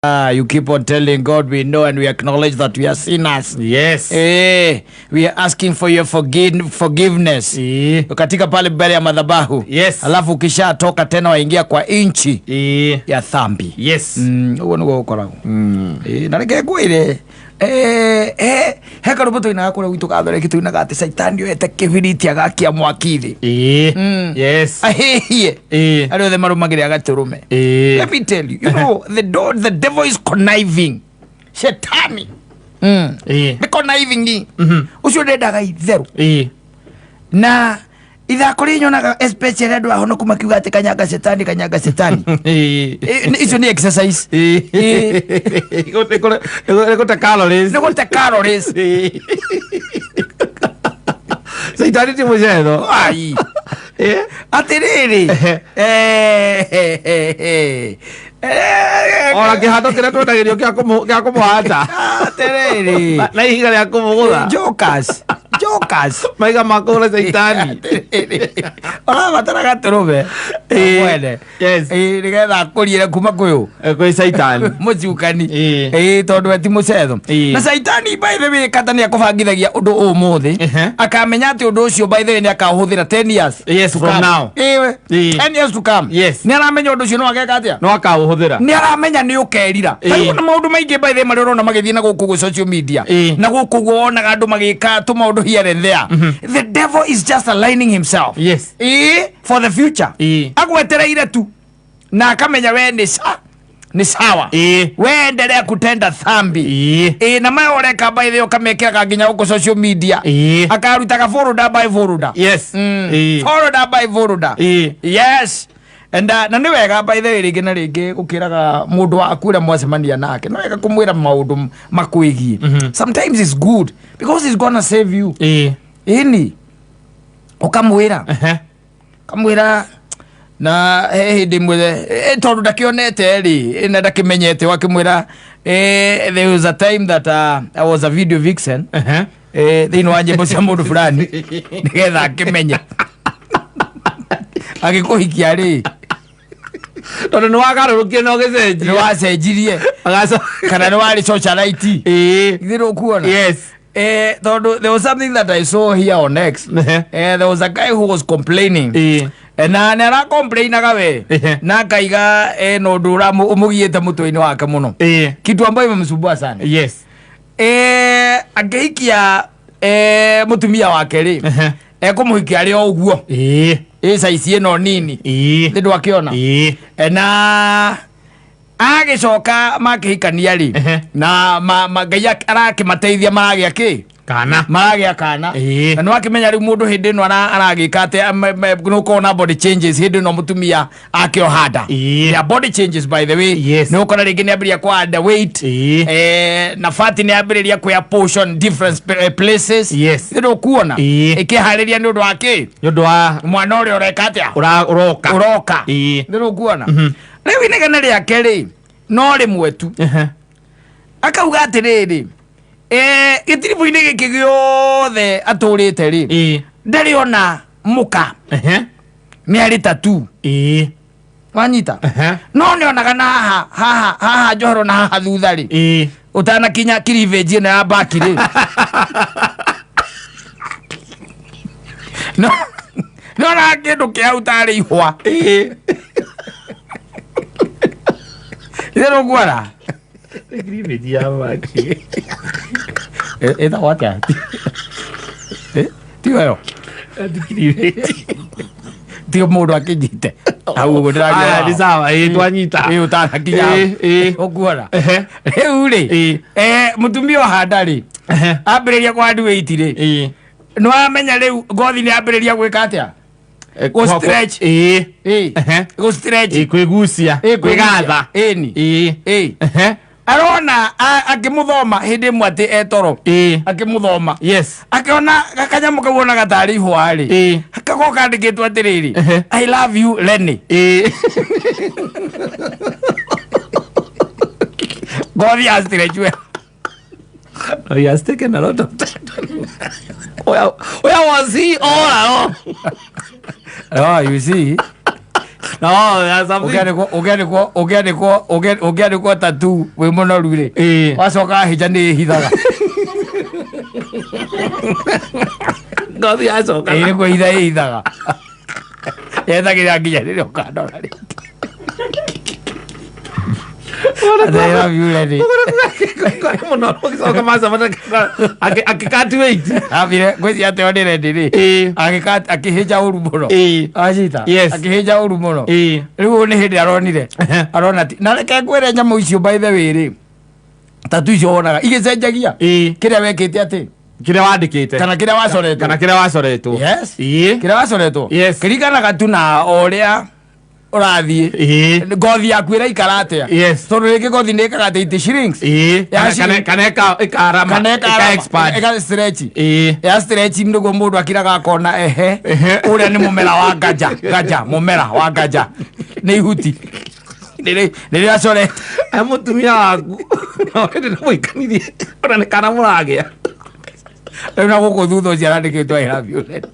Ah, you keep on telling God we know and we acknowledge that we are sinners. Yes. Eh, we are asking for your forgiveness. Katika pale mbele ya madhabahu. Yes. Alafu ukishatoka tena waingia kwa inchi ya dhambi. Yes. Ũguo nĩguo gũkoragwo. Na reke ngwĩre, he karũmbo tũinaga kũrĩa gwitũ Gathoreki, tũinaga atĩ caitani oete kĩbiriti agakia mwaki thĩ. Yes. Ahĩhie arĩa othe marũmagĩrĩra gatũrũme. Let me tell you, you know, the devil is conniving. Shetani. Nĩ conniving. Ũcio ndendaga itherũ. Na ithako rĩrĩ nyonaga especially andũ ahonoku makiuga atĩ kanyanga shetani, kanyanga shetani. Icio nĩ exercise. Nĩ gũte calories. Nĩ gũte calories. Caitani ti mũcetho. Ai. Atĩrĩrĩ. Ona kĩhato kĩrĩa twendagĩrio gĩa kũmũhata. Atĩrĩrĩ. Na ihiga rĩa kũmũgũtha. Jokers. Jokers. Maiga ma kũgũra caitani. Ũrabatara gatũrũme. Mwene. Yes. Nĩgetha akũriĩre kuma kwĩ ũ? Kwĩ caitani. Mũcukani. Tondũ we ti mũcetho. Na caitani by the way kata nĩ akũbangithagia ũndũ ũmũthĩ. Akamenya atĩ ũndũ ũcio by the way nĩ akaũhũthĩra 10 years. Yes, to from come. now. 10 years to come. Yes. Nĩ aramenya ũndũ ũcio no ageka atĩa? No akaũhũthĩra. Nĩ aramenya nĩ ũkerira. Tarĩu na maũndũ maingĩ by the way marĩa ũrona magĩthiĩ na gũkũ gwĩ social media. Na gũkũ ũguo wonaga andũ magĩka tũmaũndũ here and there. The devil is just aligning himself. Yes. For the future. Agwetereire tu na akamenya we nĩ sa nĩ sawa. We endelea kutenda dhambi. Na maya ũreka by the way ũkamekĩraga nginya gũkũ social media. Akarutaga folder by folder. Yes. Folder by folder. Yes. And na nĩ wega by the way rĩngĩ na rĩngĩ gũkĩraga mũndũ waku ũrĩa mwacemania nake, nĩ wega kũmwĩra maũndũ makwĩgiĩ. Sometimes it's good because it's gonna save you. Ĩni ũkamwĩra. Kamwĩra na he hĩndĩ ĩmwe, tondũ ndakĩonete rĩ, na ndakĩmenyete, wakĩmwĩra, there was a time that I was a video vixen thĩinĩ wa nyĩmbo cia mũndũ fulani, nĩgetha akĩmenye agĩkũhikia rĩ. Tondũ nĩ wagarũrũkire na ũgĩcenjia. Nĩ wacenjirie. Kana nĩ warĩ socialite. Githĩ ndũkuona? Yes. Tondũ there was something that I saw here on X. There was a guy who was complaining. Na nĩ aracomplainaga we. Na akaiga, na ũndũ ũmũgiĩte mũtwe-inĩ wake mũno. Kitu ambayo imemsumbua sana. Yes. Akĩhikia, mũtumia wake rĩ. Ekũmũhikia arĩ o ũguo. Ĩ size ĩno nini. Nĩ ndwakĩona? Na agĩcoka makĩhikania rĩ. Na Ngai arakĩmateithia maragĩa kĩ? Kana. Maragĩa kana. Na nĩ wakĩmenya rĩu mũndũ hĩndĩ ĩno aragĩka atĩ, nĩ ũkorwo na body changes hĩndĩ ĩno mũtumia akĩoha nda. There body changes by the way. Yes. Nĩ ũkora rĩngĩ nĩ ambĩrĩria kwa under weight. Na fat nĩ ambĩrĩria kuoya portion different places. Yes. Nĩ ũkuona? Ĩkĩharĩria nĩ ũndũ wa kĩ? Nĩ ũndũ wa mwana ũrĩa ũreka atĩa? Ũroka. Ũroka. Nĩ ũkuona? Rĩu inegene rĩake rĩ no rĩmwe tu. Akauga atĩrĩrĩ, gĩtiribũ-inĩ gĩkĩ gĩothe atũrĩte rĩ, ndarĩ ona mũka. Nĩ arĩ tatu. Wanyita? No nĩ onaga na haha, haha, haha njohero na haha thutha rĩ. Ũtanakinya cleavage ĩno ya baki rĩ. No, no na kĩndũ kĩa hau tarĩ ihũa. Ithe ndũkuona? Cleavage ya baki. Ĩtagwo atĩa? Tiyo ĩyo? Cleavage. Tiyo mũndũ akĩnyite. Hau ũguo ndĩraria Aya, wao. nĩ sawa, twanyita. Ũtanakinya hau. Ũkuona? Rĩu rĩ, mũtumia ohanda rĩ, ambĩrĩria kũhandi weight rĩ, nĩ wamenya rĩu ngothi nĩ ambĩrĩria gwĩka atĩa? Go stretch. Go stretch. Kwĩgucia. Kwĩgucia. Kwĩgatha. Ĩni. Arona akĩmũthoma hĩndĩ ĩmwe atĩ etoro. Akĩmũthoma. Yes. Akĩona gakanyamũ kau onaga tarĩ ihũa rĩ. Gakoragwo kandĩkĩtwo atĩrĩrĩ, I love you Lenny. Ngothi ya stretch we. Oh, he has taken a lot of time. Where was he all along? Oh, you see. No, that's something. Ũngĩandĩkwo ũngĩandĩkwo ũngĩandĩkwo ũngĩandĩkwo tattoo wĩ mũnoru rĩ, wacoka hĩnja nĩ ĩhithaga. Ngothi yacoka. Ĩĩ, nĩ kwĩhitha ĩhithaga, yethagĩrĩra nginya rĩrĩa ũkandora rĩ. I love you, Lenny. Mũno ũgĩcoka macemania akĩkati weight. Ambire ngwĩciria atĩ onĩ Lenny rĩ, akĩhĩnja ũru mũno. Acita. Yes. Akĩhĩnja ũru mũno. Rĩu nĩ hĩndĩ aronire arona ti na reke ngwĩre nyamũ icio, by the way rĩ, tattoo icio wonaga igĩcenjagia kĩrĩa wekĩte atĩ Kĩrĩa wandĩkĩte kana kĩrĩa wacoretwo. Kana kĩrĩa wacoretwo. Yes. Kĩrĩa wacoretwo. Yes. Kĩringanaga tu na o ũrĩa ũrathiĩ, ngothi yaku ĩraikara atĩa. Tondũ rĩngĩ ngothi nĩ ĩkaga atĩ it shrinks. Ya shrink. Kana ĩkarama. Kana ĩka expand. Ĩka stretch. Ya stretch nĩguo mũndũ akiraga akona ehe. Ehe. Ũrĩa nĩ mũmera wa nganja nganja, mũmera wa nganja nĩ ihuti rĩrĩa acorete. Ai, mũtumia waku no hĩndĩ nĩ mũikanirie ona nĩ kana mũragĩa. Rĩu na gũkũ thutha ũcio arandĩkĩtwo "I love you, Lenny."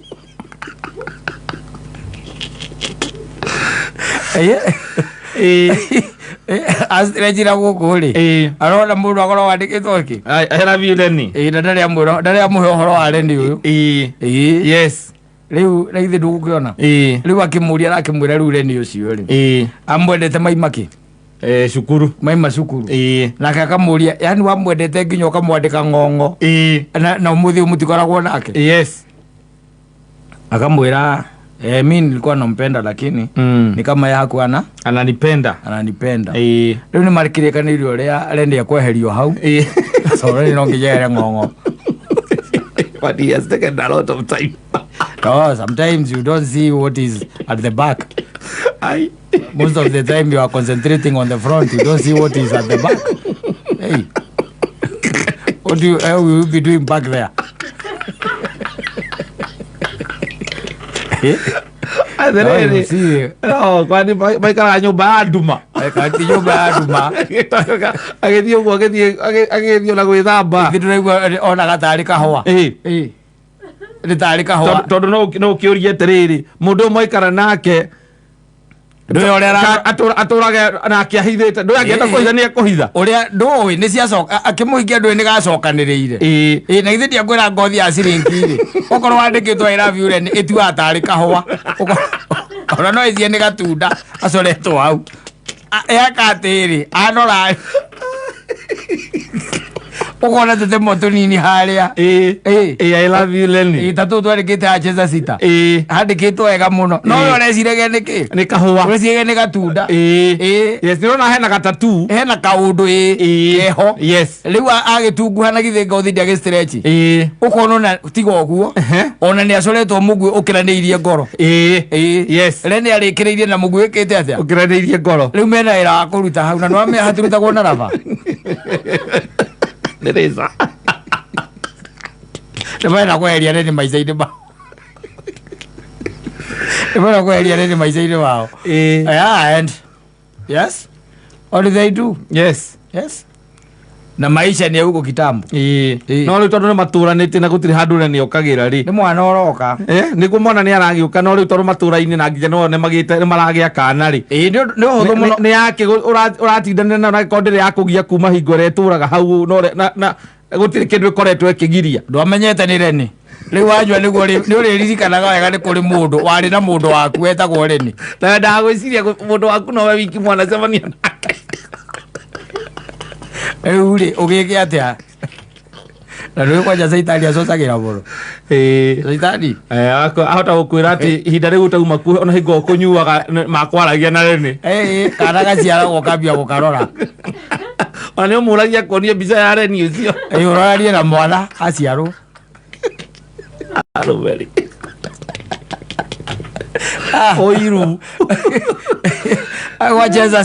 Astretchira gũkũ rĩ, arona mũndũ akorwo wandĩkĩtwo kĩ? I love you, Lenny. Ĩĩ, na ndarĩ amũhe ũhoro wa Lenny ũyũ. Ĩĩ. Rĩu na ithe ndũgũkĩona. Rĩu akĩmũria, arakĩmwĩra rĩu Lenny ũcio rĩ, amwendete maima kĩ? Eh, cukuru. Maima cukuru. Nake akamũria, yani wamwendete nginya ũkamwandĩka ng'ong'o na ũmũthĩ mũtikoragwo nake? Akamwĩra, mi nilikuwa nampenda lakini ni kama yeye hakuwa na Ananipenda. Ananipenda. Rĩu nĩ marĩkĩrĩkanĩire ũrĩa Lenny ekweherio hau. So Lenny no nginya ere ng'ong'o. But he has taken a lot of time. No, sometimes you don't see what is at the back. Ai. Most of the time you are concentrating on the front, you don't see what is at the back. Hey, what do you, will you be doing back there? Eh? No, you Atĩrĩrĩ. see, No, kwani maikaraga nyũmba ya nduma. Ti nyũmba ya nduma. Agĩthiĩ ũguo, agĩthiĩ ona gwĩthamba. Ithuĩ tũraigua onaga tarĩ kahũa. Ĩ. Nĩ tarĩ kahũa. Tondũ no ũkĩũrie atĩrĩrĩ, mũndũ ũyũ mwaikara nake Ndũĩ ũrĩa atũrage nake ahithĩte, ndũĩ angĩenda kũhitha nĩ ekũhitha. Ũrĩa ndũĩ nĩ ciacoka akĩmũhikia, ndũĩ nĩ gacokanĩrĩire. Ĩ, na githĩ ndiakwĩra ngothi ya ciringi rĩ, okorwo wandĩkĩtwo "I love you, Lenny", ĩtuaga tarĩ kahũa. Ona no ĩcie nĩ gatunda acoretwo hau. Eka atĩrĩ, anora ũkona tũtemo tũnini harĩa. Ĩ, "I love you, Lenny." Ĩ, ta tũtũ twandĩkĩte acheza sita. Handĩkĩtwo wega mũno, no ũyũ ũreciragia nĩ kĩ? Nĩ kahũa. Ũreciragia nĩ gatunda. Yes, nĩrona hena gatattoo. Hena kaũndũ ĩ keho. Rĩu agĩtunguha na githĩ ngothi ndĩagĩ stretch? Ũkona ona tiga ũguo, ona nĩ acoretwo mũguĩ ũkĩranĩirie ngoro. Lenny arĩkĩrĩirie na mũguĩ ĩkĩte atĩa? Ũkĩranĩirie ngoro. Rĩu mena wĩra wa kũruta hau, na nĩwamenya hatirutagwo na raba. Nĩ rĩca. Nĩ marenda kweheria Lenny maica-inĩ mao, nĩ marenda kweheria Lenny maica-inĩ mao. Yeah, and yes, what do they do? Yes, na maisha ni ya huko kitambo. No rĩu tondũ nĩ matũranĩtie na gũtirĩ handũ Lenny okagĩra rĩ. Nĩ mwana ũroka. Eh, nĩguo mwana nĩ aragĩũka, no rĩu tondũ matũra-inĩ na nginya no nĩ magĩte nĩ maragĩa kana rĩ. Ĩĩ, nĩ ũhũthũ mũno. Nĩ yake ũratindanĩra nayo, na angĩkorwo ndĩrĩ yakũgia kuma hingo ĩrĩa ĩtũraga hau, no na gũtirĩ kĩndũ ĩkoretwo ĩkĩgiria. Ndwamenyete nĩ Lenny, rĩu wanyua nĩguo nĩ ũrĩririkanaga wega nĩ kũrĩ mũndũ warĩ na mũndũ waku wetagwo Lenny. Na wendaga gwĩciria mũndũ waku nowe wiki mwanacemania nake. Rĩu rĩ, ũgĩke atĩa? Na ndũĩ kwanja caitani acocagĩra mũno. Caitani. Eh, ahota gũkwĩra atĩ ihinda rĩu ũtauma kuo, ona hingo ũkũnyuaga makwaragia na Lenny. Ĩĩ, kana gaciaragwo kambia gũkarora. Ona nĩ ũmũragia kuonia mbica ya Lenny ũcio. Ĩĩ, ũrorarie na mwana aciarwo. Arũme rĩ, ũiru. Wacheza.